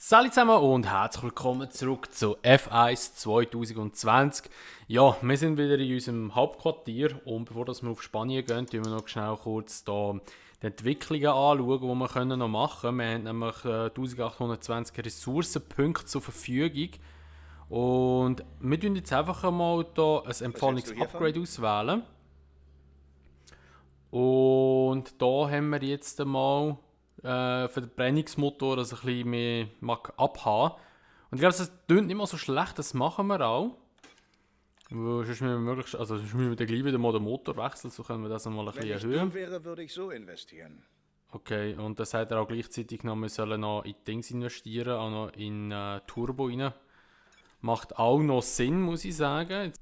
Salut zusammen und herzlich willkommen zurück zu F1 2020. Ja, wir sind wieder in unserem Hauptquartier und bevor wir auf Spanien gehen, schauen wir noch schnell kurz da die Entwicklungen anschauen, die wir noch machen können. Wir haben nämlich 1820 Ressourcenpunkte zur Verfügung und wir tun jetzt einfach einmal hier ein empfohlenes Upgrade auswählen. Und da haben wir jetzt einmal für den Brennungsmotor, dass er ein bisschen mehr abhaben. Und ich glaube, das klingt nicht mal so schlecht, das machen wir auch. Sonst müssen wir dann gleich wieder mal den Motor wechseln, so können wir das mal ein bisschen erhöhen. Wäre, würde ich so investieren. Okay, und dann sagt er auch gleichzeitig noch, wir sollen noch in Dings investieren, auch noch in Turbo rein. Macht auch noch Sinn, muss ich sagen.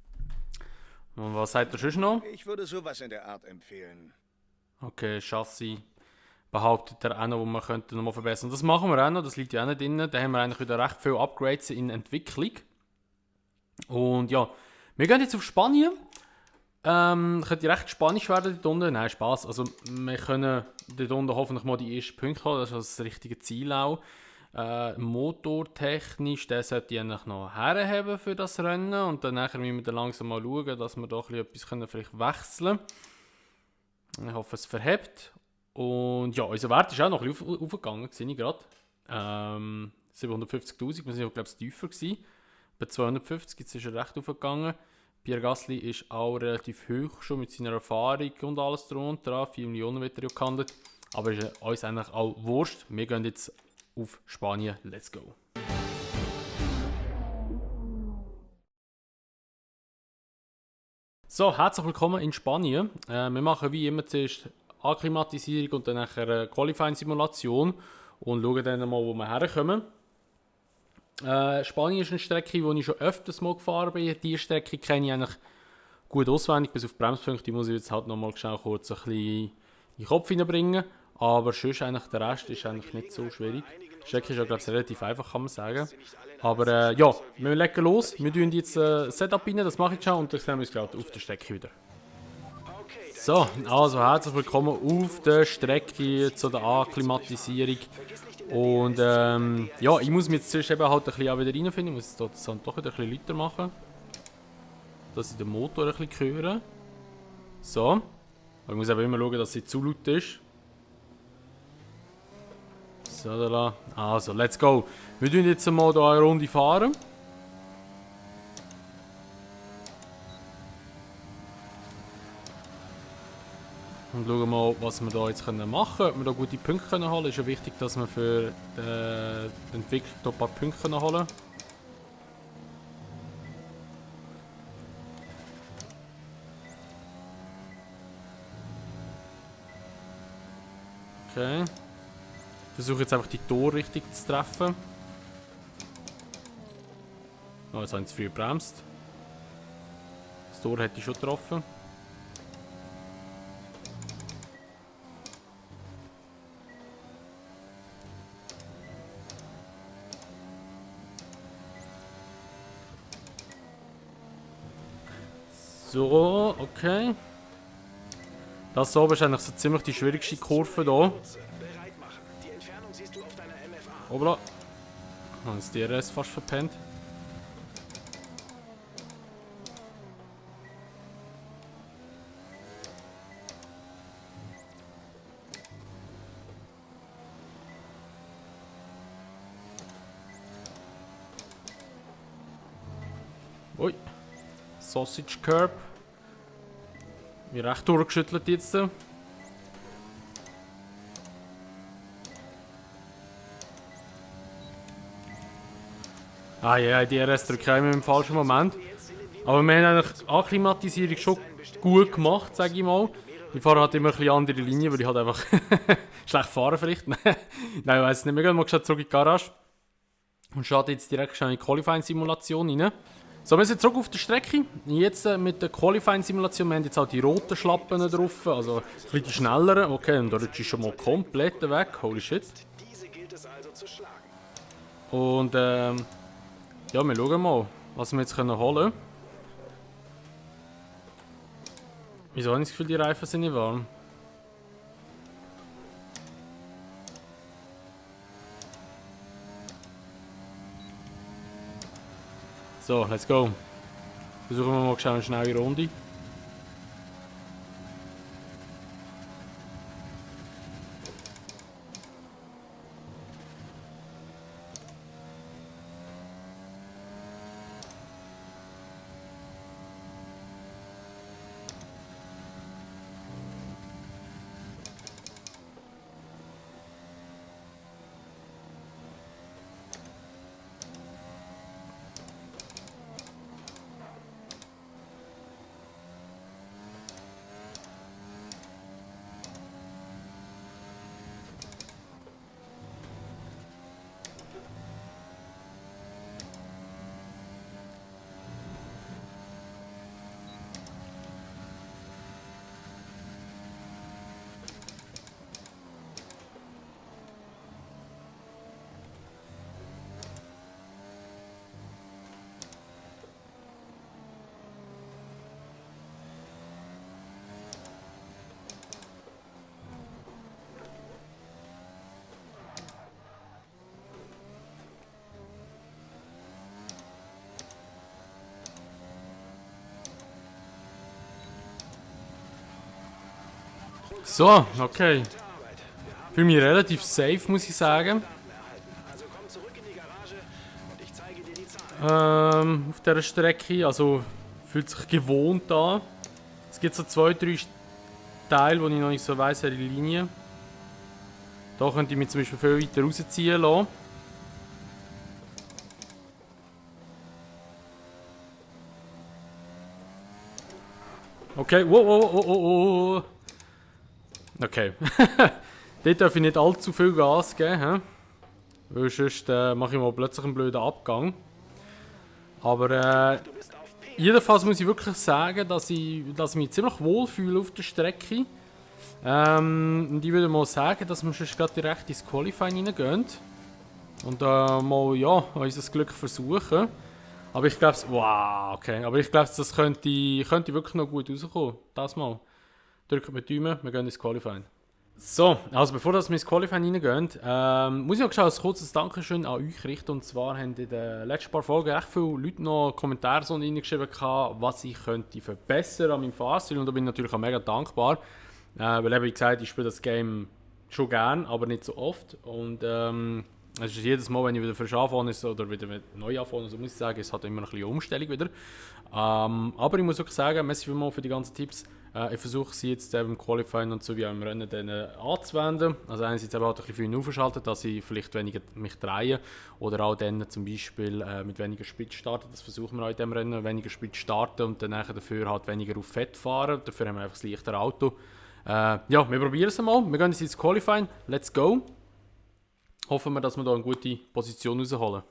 Und was sagt er sonst noch? Ich würde sowas in der Art empfehlen. Okay, Chassis behauptet er auch noch, wo man könnte noch mal verbessern. Das machen wir auch noch, das liegt ja auch nicht drin. Da haben wir eigentlich wieder recht viele Upgrades in Entwicklung. Und ja, wir gehen jetzt auf Spanien. Könnte recht spanisch werden dort unten. Nein, Spaß. Also wir können dort unten hoffentlich mal die ersten Punkte haben. Das ist das richtige Ziel auch. Motortechnisch, der sollte ich eigentlich noch herhaben für das Rennen. Und dann nachher müssen wir dann langsam mal schauen, dass wir da etwas vielleicht wechseln können. Ich hoffe, es verhebt. Und ja, unser Wert ist auch noch ein bisschen aufgegangen, sehe ich gerade. 750'000, wir sind glaube ich tiefer gewesen. Bei 250 jetzt ist er recht aufgegangen. Pierre Gasly ist auch relativ hoch, schon mit seiner Erfahrung und alles drunter. 4 Millionen wird er ja gehandelt. Aber ist uns eigentlich auch wurscht. Wir gehen jetzt auf Spanien. Let's go! So, herzlich willkommen in Spanien. Wir machen wie immer zuerst Akklimatisierung und dann nachher Qualifying-Simulation und schauen dann mal, wo wir herkommen. Spanien ist eine Strecke, die ich schon öfters mal gefahren bin. Diese Strecke kenne ich eigentlich gut auswendig, bis auf die Bremspunkte. Die muss ich jetzt halt noch mal schnell kurz ein bisschen in den Kopf hineinbringen. Aber sonst eigentlich der Rest ist eigentlich nicht so schwierig. Die Strecke ist ja glaube ich relativ einfach, kann man sagen. Aber ja, wir legen los. Wir tun jetzt Setup rein, das mache ich schon und dann sehen wir uns gerade auf der Strecke wieder. So, also herzlich willkommen auf der Strecke zu der Akklimatisierung. Und ja, ich muss mich jetzt zuerst eben halt ein bisschen auch wieder reinfinden. Ich muss jetzt das dann doch wieder ein bisschen lauter machen. Dass ich den Motor ein bisschen höre. So. Aber ich muss eben immer schauen, dass sie zu laut ist. So, da. Also, let's go. Wir fahren jetzt mal hier eine Runde fahren. Und schauen mal, was wir da jetzt machen können. Ob wir da gute Punkte holen können. Ist ja wichtig, dass wir für die Entwicklung da ein paar Punkte holen können. Okay. Ich versuche jetzt einfach die Tor richtig zu treffen. Oh, jetzt habe ich zu früh gebremst. Das Tor hätte ich schon getroffen. So, okay. Das oben ist eigentlich so ziemlich die schwierigste Kurve hier. Obla. Haben das DRS fast verpennt. Ui. Sausage Curb. Wie recht durchgeschüttelt jetzt. Ah ja, die DRS drücke ich immer im falschen Moment. Aber wir haben eigentlich die Akklimatisierung schon gut gemacht, sage ich mal. Ich fahre halt immer ein bisschen andere Linien, weil ich halt einfach schlecht fahre vielleicht. Nein, ich weiss es nicht. Wir gehen mal zurück in die Garage. Und starten jetzt direkt schon in die Qualifying-Simulation rein. So, wir sind zurück auf der Strecke. Jetzt mit der Qualifying-Simulation, wir haben jetzt auch die roten Schlappen drauf, also ein bisschen die schnelleren. Okay, und da rutscht ich schon mal komplett weg, holy shit. Und ja, wir schauen mal, was wir jetzt holen können. Wieso habe ich das Gefühl, die Reifen sind nicht warm? So, let's go. Versuchen wir mal eine schnelle Runde. So, okay. Fühle mich relativ safe, muss ich sagen. Auf dieser Strecke, also fühlt sich gewohnt an. Es gibt so 2-3 Teile, wo ich noch nicht so weiss, welche Linie. Da könnte ich mich zum Beispiel viel weiter rausziehen lassen. Okay, wow. Okay. Dort darf ich nicht allzu viel Gas geben, he? Weil sonst mache ich mal plötzlich einen blöden Abgang. Aber jedenfalls muss ich wirklich sagen, dass ich mich ziemlich wohl fühle auf der Strecke. Und ich würde mal sagen, dass wir sonst gerade direkt ins Qualifying reingehen. Und mal ja, unser Glück versuchen. Aber ich glaube, wow, okay. Aber ich glaube, das könnte wirklich noch gut rauskommen. Das mal. Drückt mir die Daumen, wir gehen ins Qualifying. So, also bevor wir ins Qualifying reingehen, muss ich noch ein kurzes Dankeschön an euch richten. Und zwar haben in den letzten paar Folgen echt viele Leute noch Kommentare reingeschrieben, was ich könnte verbessern an meinem Fahrstil. Und da bin ich natürlich auch mega dankbar. Weil eben, wie gesagt, ich spiele das Game schon gern, aber nicht so oft. Und es ist jedes Mal, wenn ich wieder frisch anfange oder wieder neu anfange, so muss ich sagen, es hat immer noch ein bisschen Umstellung wieder. Aber ich muss wirklich sagen, merci vielmals für die ganzen Tipps. Ich versuche sie jetzt im Qualifying und so wie auch im Rennen dann, anzuwenden. Also einerseits eben halt ein bisschen früher aufschalten, dass ich vielleicht weniger mich drehe oder auch dann zum Beispiel mit weniger Sprit starten. Das versuchen wir auch in diesem Rennen, weniger Sprit starten und dann dafür halt weniger auf Fett fahren. Dafür haben wir einfach das leichtere Auto. Ja, wir probieren es mal. Wir gehen jetzt ins Qualifying. Let's go. Hoffen wir, dass wir da eine gute Position rausholen.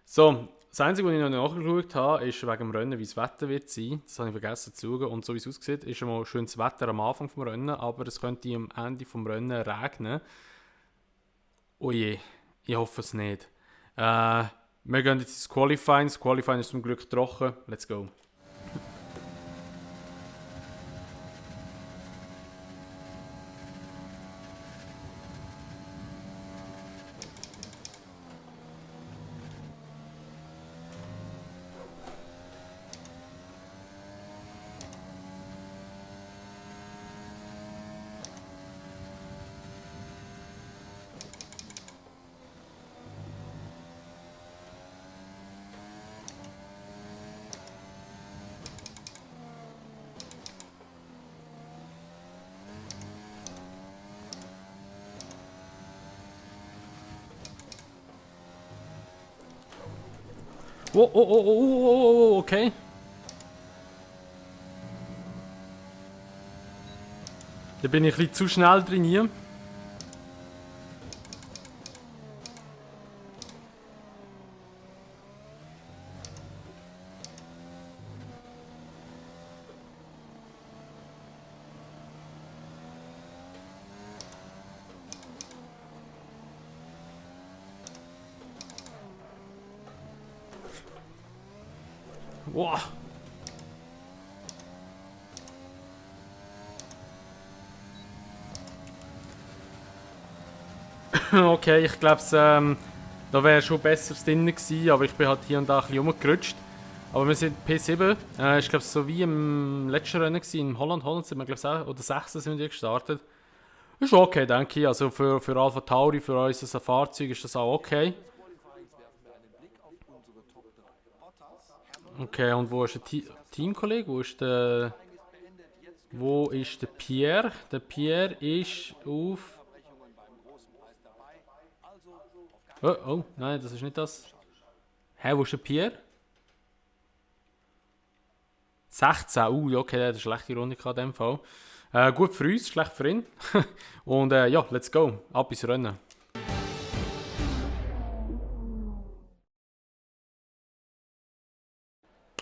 So, das Einzige, was ich noch nachgeschaut habe, ist wegen dem Rennen, wie das Wetter wird sein. Das habe ich vergessen zu schauen. Und so wie es aussieht, ist schon mal schönes Wetter am Anfang des Rennen, aber es könnte am Ende des Rennen regnen. Oh je, ich hoffe es nicht. Wir gehen jetzt ins Qualifying. Das Qualifying ist zum Glück trocken. Let's go. Oh, okay. Da bin ich ein bisschen zu schnell drin hier. Wow. Okay, ich glaube, da wäre schon besseres drin gewesen, aber ich bin halt hier und da ein bisschen rumgerutscht. Aber wir sind P7, ich glaube, so wie im letzten Rennen gewesen, in Holland. Holland sind wir, glaube ich, oder 6. sind wir gestartet. Ist okay, denke ich. Also für Alpha Tauri, für unser Fahrzeug ist das auch okay. Okay, und wo ist der Teamkollege? Wo ist der Pierre? Der Pierre ist auf... Oh, oh, nein, das ist nicht das. Hä, wo ist der Pierre? 16, ja, okay, der hat eine schlechte Runde in dem Fall. Gut für uns, schlecht für ihn. Und ja, let's go. Ab ins Rennen.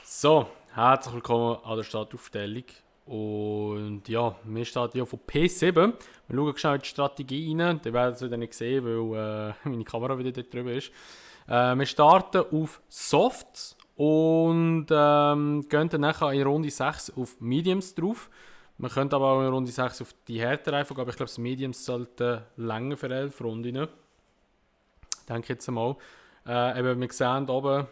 So, herzlich willkommen an der Startaufstellung. Und ja, wir starten ja von P7. Wir schauen schnell in die Strategie rein. Die werden es wieder nicht sehen, weil meine Kamera wieder dort drüber ist. Wir starten auf Softs und gehen dann nachher in Runde 6 auf Mediums drauf. Man könnte aber auch in Runde 6 auf die härtere Reifen gehen, aber ich glaube, das Mediums sollten länger für 11 Runden. Denke ich jetzt einmal. Eben, wir sehen oben,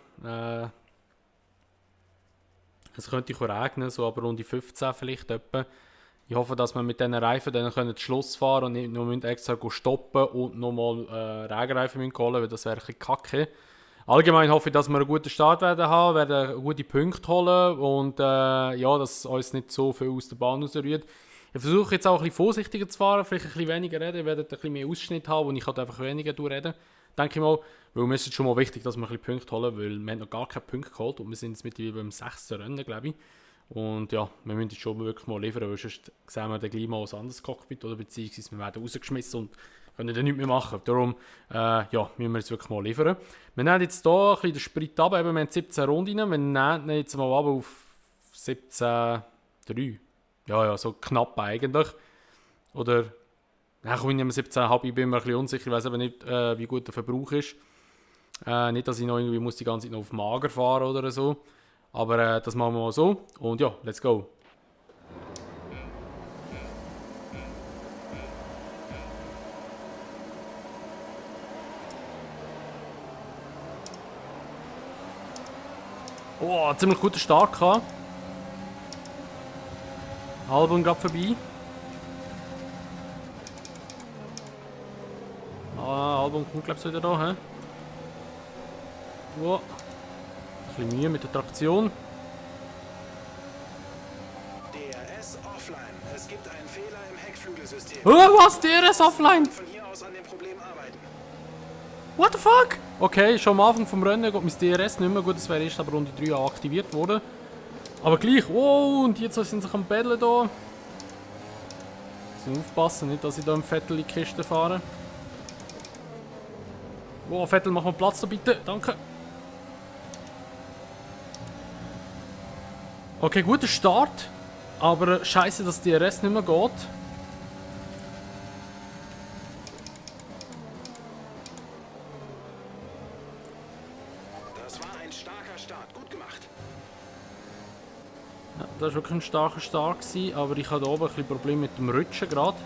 es könnte regnen, so ab Runde 15 vielleicht etwa. Ich hoffe, dass wir mit diesen Reifen dann den Schluss fahren und nicht nur extra stoppen und nochmal Regenreifen holen müssen, weil das wäre ein bisschen kacke. Allgemein hoffe ich, dass wir einen guten Start haben, werden gute Punkte holen und ja, dass uns nicht so viel aus der Bahn rausrührt. Ich versuche jetzt auch ein bisschen vorsichtiger zu fahren, vielleicht ein bisschen weniger reden, ich werde ein bisschen mehr Ausschnitt haben und ich kann einfach weniger durchreden. Denke ich mal, weil mir ist es schon mal wichtig, dass wir ein bisschen Punkte holen, weil wir haben noch gar keine Punkte geholt und wir sind jetzt mittlerweile beim 6. Rennen, glaube ich. Und ja, wir müssen jetzt schon wirklich mal liefern, weil sonst sehen wir dann gleich mal ein anderes Cockpit oder beziehungsweise wir werden rausgeschmissen und können dann nichts mehr machen. Darum ja, müssen wir jetzt wirklich mal liefern. Wir nehmen jetzt hier ein bisschen den Sprit ab, eben, wir haben 17 Runden, wir nehmen jetzt mal ab auf 17,3. Ja, so knapp eigentlich. Oder, ja, ich bin 17,5, ich bin mir ein bisschen unsicher, ich weiß aber nicht, wie gut der Verbrauch ist. Nicht, dass ich noch irgendwie muss die ganze Zeit noch auf Mager fahren oder so. Aber das machen wir mal so. Und ja, let's go. Oh, ziemlich guter Start gehabt. Album gerade vorbei. Album kommt glaube ich wieder da, hä? Wow. Ein bisschen Mühe mit der Traktion. DRS offline. Es gibt einen Fehler im Heckflügelsystem. Oh, was? DRS offline? Von hier aus an dem Problem arbeiten. What the fuck? Okay, schon am Anfang vom Rennen geht mein DRS nicht mehr. Gut, das wäre erst aber Runde 3 aktiviert worden. Aber gleich. Oh, und jetzt sind sie am Paddeln hier. Müssen aufpassen, nicht, dass ich hier im Vettel in die Kiste fahre. Oh, Vettel, mach mal Platz da bitte. Danke. Okay, guter Start. Aber scheiße, dass DRS nicht mehr geht. Das war ein starker Start. Gut gemacht. Ja, das war wirklich ein starker Start gewesen, aber ich hatte oben ein bisschen Probleme mit dem Rutschen gerade.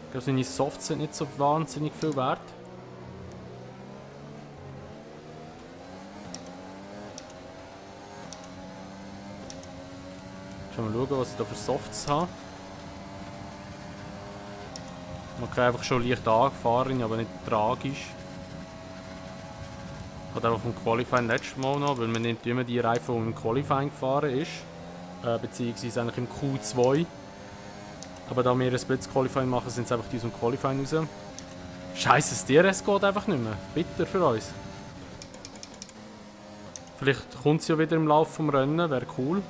Ich glaube, seine Softs sind nicht so wahnsinnig viel wert. Schauen wir mal, was ich da für Softs habe. Man kann einfach schon leicht angefahren, aber nicht tragisch. Ich hatte einfach vom Qualifying letztes Mal noch, weil man nimmt immer die Reifen, die im Qualifying gefahren ist. Beziehungsweise eigentlich im Q2. Aber da wir ein Blitz-Qualifying machen, sind es einfach die aus dem Qualifying raus. Scheiße, das DRS geht einfach nicht mehr. Bitter für uns. Vielleicht kommt es ja wieder im Laufe des Rennen, wäre cool.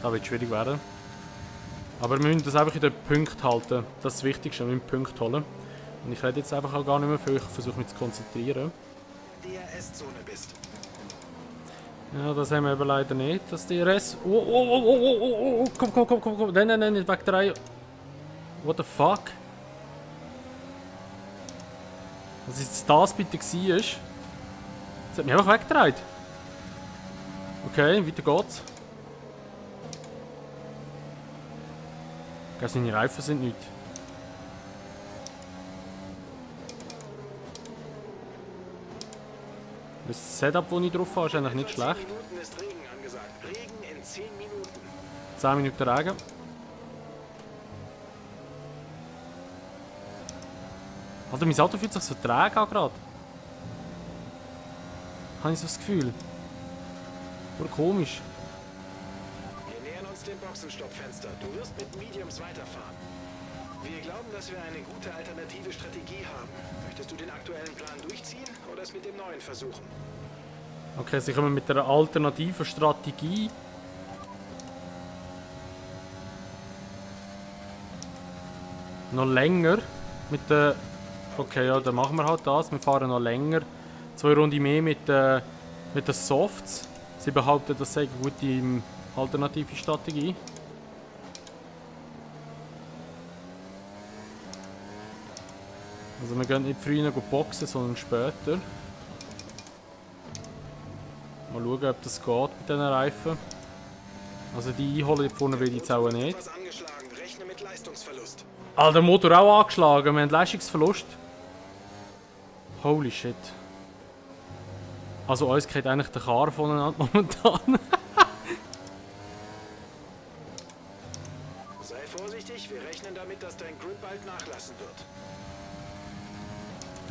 Da wird es schwierig werden. Aber wir müssen das einfach in den Punkten halten. Das ist das Wichtigste, wir müssen Punkte holen. Und ich rede jetzt einfach auch gar nicht mehr viel, ich versuche mich zu konzentrieren. DRS-Zone bist. Ja, das haben wir eben leider nicht, das DRS. Oh, komm. Nein, nicht weg der Reihe. What the fuck? Was jetzt das bitte war? Das hat mich einfach weggedreht. Okay, weiter geht's. Seine Reifen sind nicht. Das Setup, das ich drauf habe, ist eigentlich nicht schlecht. 10 Minuten ist Regen angesagt. Regen in 10 Minuten. 10 Minuten Regen. Alter, mein Auto fühlt sich so träge an gerade. Habe ich so das Gefühl. Oder komisch. Wir nähern uns dem Boxenstoppfenster. Du wirst mit Mediums weiterfahren. Wir glauben, dass wir eine gute alternative Strategie haben. Möchtest du den aktuellen Plan durchziehen oder es mit dem neuen versuchen? Okay, sie kommen mit einer alternativen Strategie. Noch länger. Mit der. Okay, ja, dann machen wir halt das. Wir fahren noch länger. 2 Runden mehr mit den Softs. Sie behaupten, das sei eine gute alternative Strategie. Also wir gehen nicht früher boxen, sondern später. Mal schauen, ob das geht mit diesen Reifen. Also die einholen vorne will ich jetzt auch nicht. Was angeschlagen. Rechne mit Leistungsverlust. Ah, der Motor auch angeschlagen. Wir haben Leistungsverlust. Holy shit. Also uns geht eigentlich der Karren voneinander momentan. Sei vorsichtig, wir rechnen damit, dass dein Grip bald nachlassen wird.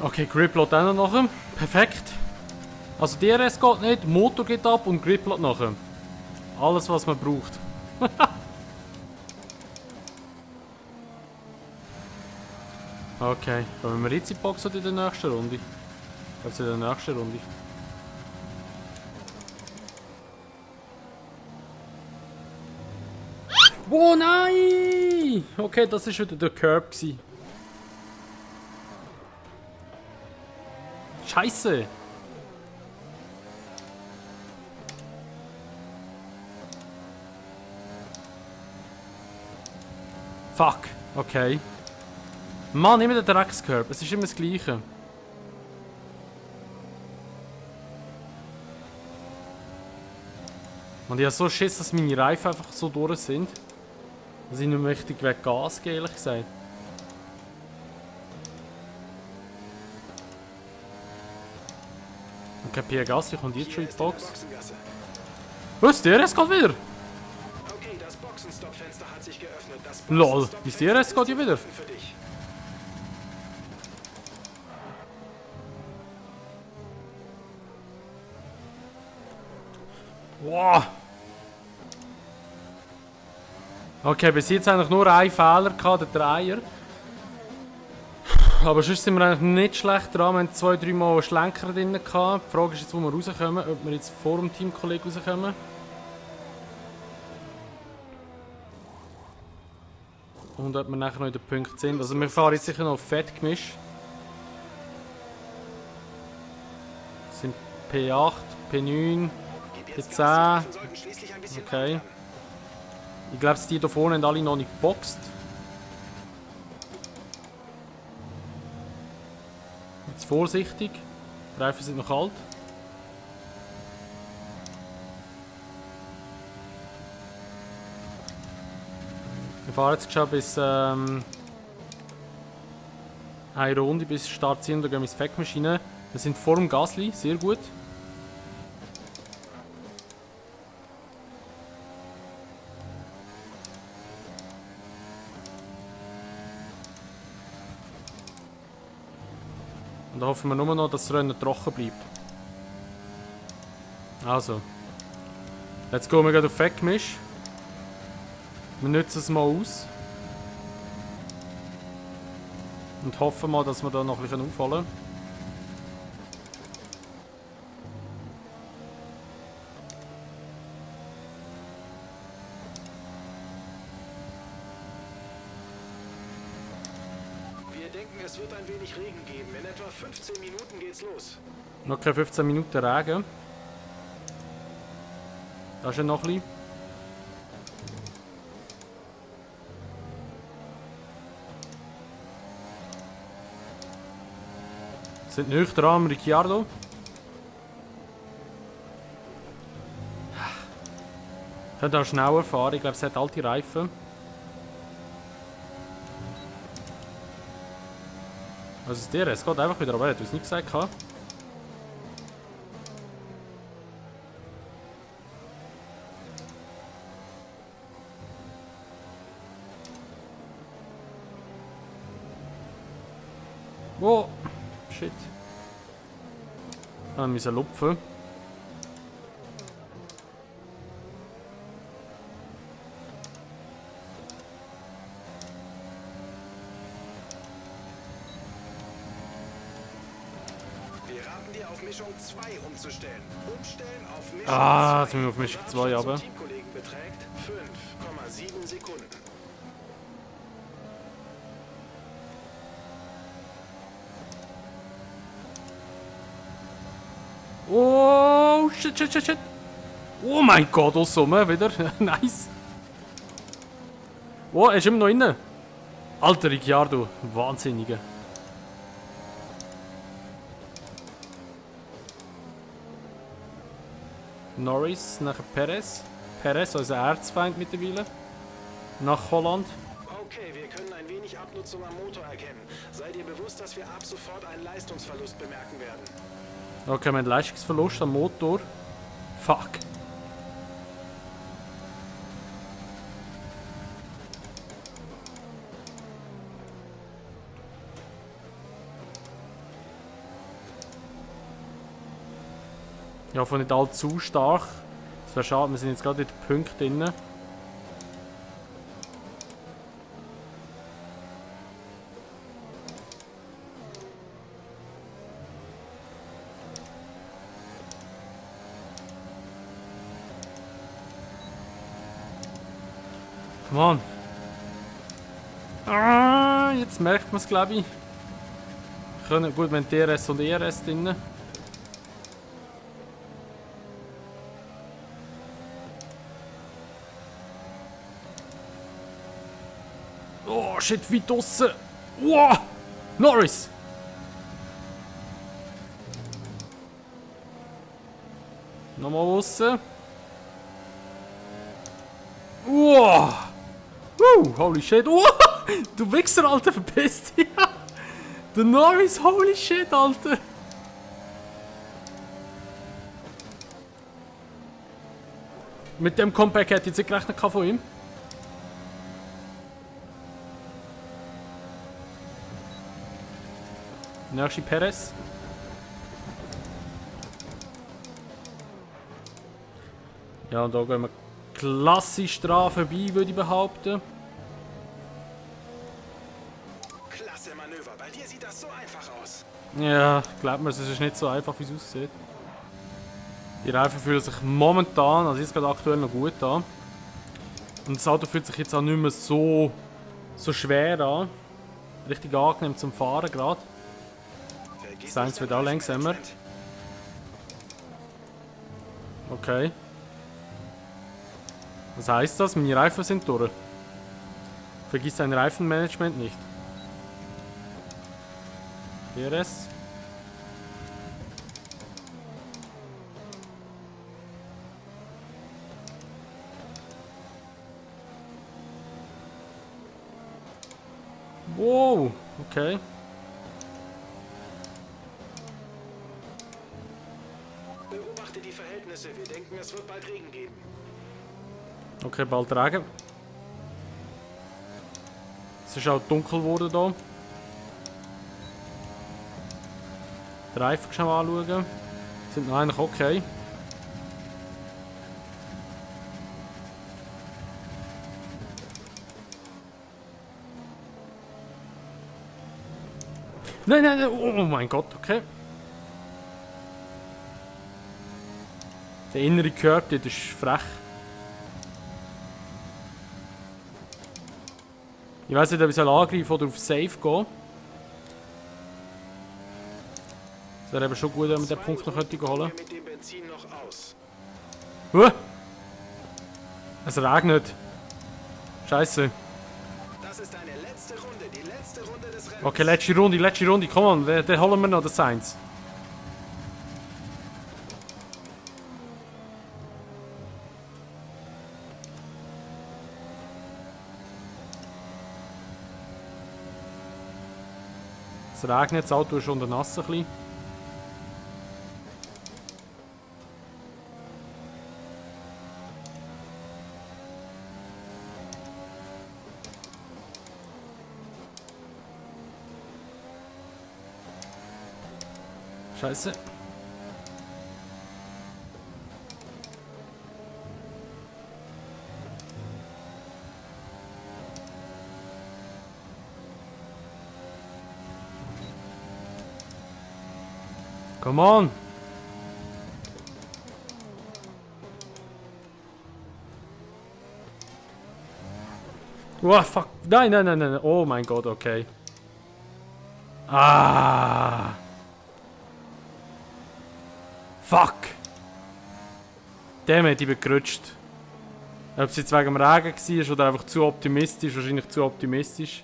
Okay, Grip lädt auch noch nachher. Perfekt. Also DRS geht nicht, Motor geht ab und Grip lädt nachher. Alles, was man braucht. Okay, kommen wir jetzt in die Box oder in der nächsten Runde? Jetzt in der nächsten Runde. Oh nein! Okay, das war wieder der Curb gewesen. Scheiße! Fuck, okay. Mann, immer der Dreckscurb, es ist immer das Gleiche. Und ich habe so Schiss, dass meine Reifen einfach so durch sind. Dass ich nicht mehr richtig weg Gas gehe, ehrlich gesagt. Okay, Pierre Gassi kommt jetzt schon in die Box. Boxengasse. Was, der DRS geht wieder? Okay, das Boxenstoppfenster hat sich geöffnet. Das Lol, Boxenstoppfenster ist DRS geht ja wieder? offen für dich. Wow. Okay, bis jetzt eigentlich nur einen Fehler gehabt, der Dreier. Aber sonst sind wir eigentlich nicht schlecht dran. Wir haben 2-3 Mal einen Schlenker drin gehabt. Die Frage ist jetzt, wo wir rauskommen. Ob wir jetzt vor dem Teamkollegen rauskommen. Und ob wir nachher noch in den Punkten sind. Also wir fahren jetzt sicher noch auf Fettgemisch. Das sind P8, P9, Gib jetzt P10. Gas, die Reifen sollten schließlich ein bisschen Okay. wandern. Ich glaube, die da vorne haben alle noch nicht geboxt. Jetzt vorsichtig. Die Reifen sind noch kalt. Wir fahren jetzt schon bis eine Runde bis Start ziehen, da gehen wir ins Fettmaschine. Wir sind vor dem Gasli, sehr gut. Und da hoffen wir nur noch, dass das Rennen trocken bleibt. Also. Let's go, wir gehen auf Fettgemisch. Wir nutzen es mal aus. Und hoffen mal, dass wir da noch ein bisschen auffallen. Wir denken, es wird ein wenig Regen geben. In etwa 15 Minuten geht's los. Noch keine 15 Minuten Regen. Da ist ja noch ein bisschen. Sind nicht dran am Ricciardo. Könnte auch schneller fahren, ich glaube es hat alte Reifen. Also das DRS geht einfach wieder, aber er hat uns nicht gesagt. Oh, shit. Wir müssen lupfen. Wir raten dir auf Mischung 2 umzustellen. Umstellen auf Mischung 2. Ah, jetzt müssen wir auf Mischung 2, aber. Teamkollegen beträgt 5,7 Sekunden. Oh, shit, shit, shit, shit. Oh mein Gott, auch so, wieder. Nice. Oh, er ist immer noch innen. Alter Ricciardo, Wahnsinniger. Norris, nachher Perez. Perez, unser Erzfeind mittlerweile. Nach Holland. Okay, wir können ein wenig Abnutzung am Motor erkennen. Sei dir bewusst, dass wir ab sofort einen Leistungsverlust bemerken werden. Okay, wir haben Leistungsverlust am Motor. Fuck. Ja, von nicht allzu stark. Das wäre schade, wir sind jetzt gerade in den Punkten drin. Come on. Ah, jetzt merkt man es, glaube ich. Können, gut, wir haben DRS und ERS drin. Oh, shit, wie draussen. Wow! Norris! Nochmal draussen. Wow! Holy shit! Wow! Du Wichser, Alter, verpiss dich! Der Norris, holy shit, Alter! Mit dem Comeback hätte ich jetzt nicht gerechnet von ihm. Nächste Perez. Ja, und da gehen wir klassisch dran vorbei, würde ich behaupten. Klasse Manöver. Bei dir sieht das so einfach aus. Ja, glaubt mir, es ist nicht so einfach, wie es aussieht. Die Reifen fühlen sich momentan, also jetzt gerade aktuell noch gut an. Und das Auto fühlt sich jetzt auch nicht mehr so schwer an. Richtig angenehm zum Fahren gerade. Sainz wird auch langsamer. Okay. Was heißt das? Meine Reifen sind durch. Vergiss dein Reifenmanagement nicht. DRS. Wow, okay. Beobachte die Verhältnisse. Wir denken, es wird bald Regen geben. Okay, bald Regen. Es ist auch dunkel geworden hier. Die Reifen schon mal anschauen. Sind noch eigentlich okay. Nein, nein, nein, oh mein Gott, okay. Der innere Curb, das ist frech. Ich weiß nicht, ob ich angreifen oder auf Safe gehen. Es wäre eben schon gut, wenn man den Punkt noch holen könnte. Mit dem Benzin noch aus. Es regnet. Scheiße. Das ist deine letzte Runde, die letzte Runde des Rennens. Okay, letzte Runde, komm on, den holen wir noch, den Sainz. Es regnet, das Auto ist unter nass ein bisschen. Scheiße. Come on! Wow, fuck. Nein, nein, nein, nein. Oh mein Gott, okay. Ah! Fuck! Dem hätte ich gerutscht. Ob es jetzt wegen dem Regen war oder einfach zu optimistisch. Wahrscheinlich zu optimistisch.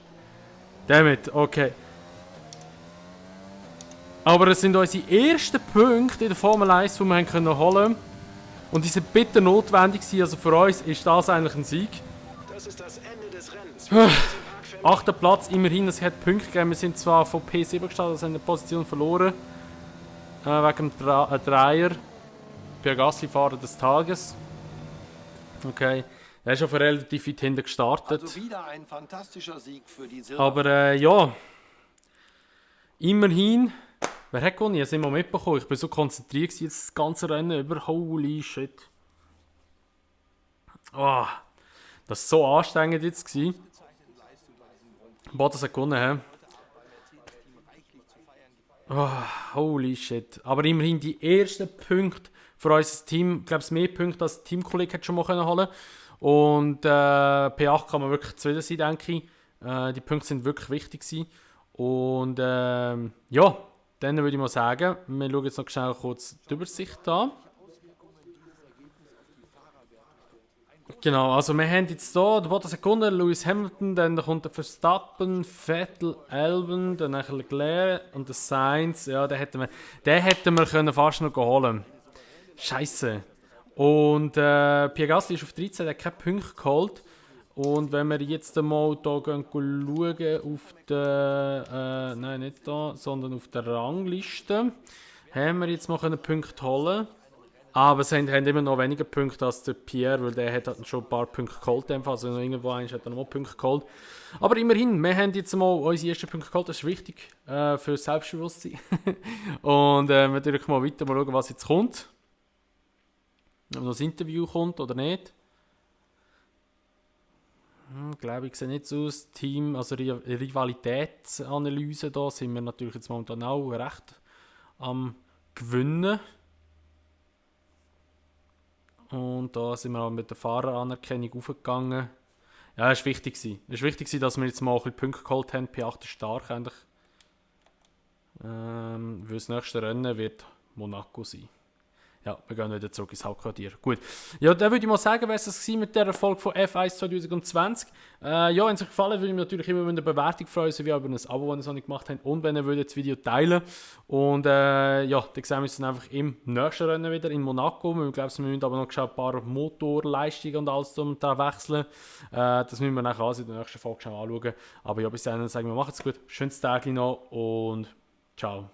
Damit, okay. Aber es sind unsere ersten Punkte in der Formel 1, die wir holen konnten. Und die sind bitter notwendig gewesen. Also für uns ist das eigentlich ein Sieg. Das ist das Ende des Rennens. 8. Platz, immerhin, es hat Punkte gegeben. Wir sind zwar von P7 gestartet, also haben eine Position verloren. Wegen dem Dreier. Gasly-Fahrer des Tages. Okay. Er ist schon relativ weit hinten gestartet. Also wieder ein fantastischer Sieg für die Aber ja. Immerhin. Wer hat gewonnen? Ich habe es immer mitbekommen. Ich bin so konzentriert jetzt das ganze Rennen über. Holy shit. Oh, das war so anstrengend jetzt. Bottas hat gewonnen, oh, holy shit. Aber immerhin die ersten Punkte für unser Team. Ich glaube, es mehr Punkte als der Teamkollege schon mal holen können. Und P8 kann man wirklich zufrieden sein, denke ich. Die Punkte sind wirklich wichtig gewesen. Und ja, dann würde ich mal sagen, wir schauen jetzt noch schnell kurz die Übersicht an. Genau, also wir haben jetzt hier der Bottas Sekunden, Lewis Hamilton, dann kommt der Verstappen, Vettel, Albon, dann Leclerc und der Sainz. Ja, den hätten wir können fast noch holen. Scheisse. Und Pierre Gasly ist auf 13, der hat keine Punkte geholt. Und wenn wir jetzt einmal hier schauen auf der, nein nicht da, sondern auf der Rangliste, haben wir jetzt mal Punkte holen. Aber es haben immer noch weniger Punkte als der Pierre, weil der hat schon ein paar Punkte geholt. Also noch irgendwo hat er noch Punkte geholt. Aber immerhin, wir haben jetzt mal unsere ersten Punkte geholt. Das ist wichtig für das Selbstbewusstsein. Und wir drücken mal weiter, mal schauen, was jetzt kommt. Ob noch ein Interview kommt oder nicht. Glaube ich, sieht nicht so aus. Team, also Rivalitätsanalyse, da sind wir natürlich jetzt momentan auch recht am Gewinnen. Und da sind wir auch mit der Fahreranerkennung aufgegangen. Ja, das war wichtig. Es war wichtig, dass wir jetzt mal ein bisschen Punkte geholt haben. P8 ist stark eigentlich. Weil das nächste Rennen wird Monaco sein. Ja, wir gehen wieder zurück ins Hauptquartier. Gut. Ja, dann würde ich mal sagen, wäre es mit der Erfolg von F1 2020. Ja, wenn es euch gefallen hat, würde ich mich natürlich immer über eine Bewertung freuen, sowie über ein Abo, wenn ihr es noch nicht gemacht habt. Und wenn ihr würdet das Video teilen. Und ja, dann sehen wir uns dann einfach im nächsten Rennen wieder in Monaco. Ich glaube, wir müssen aber noch ein paar Motorleistungen und alles da wechseln. Das müssen wir nachher also in der nächsten Folge schon anschauen. Aber ja, bis dann sagen wir, macht's gut. Schönes Tag noch und ciao.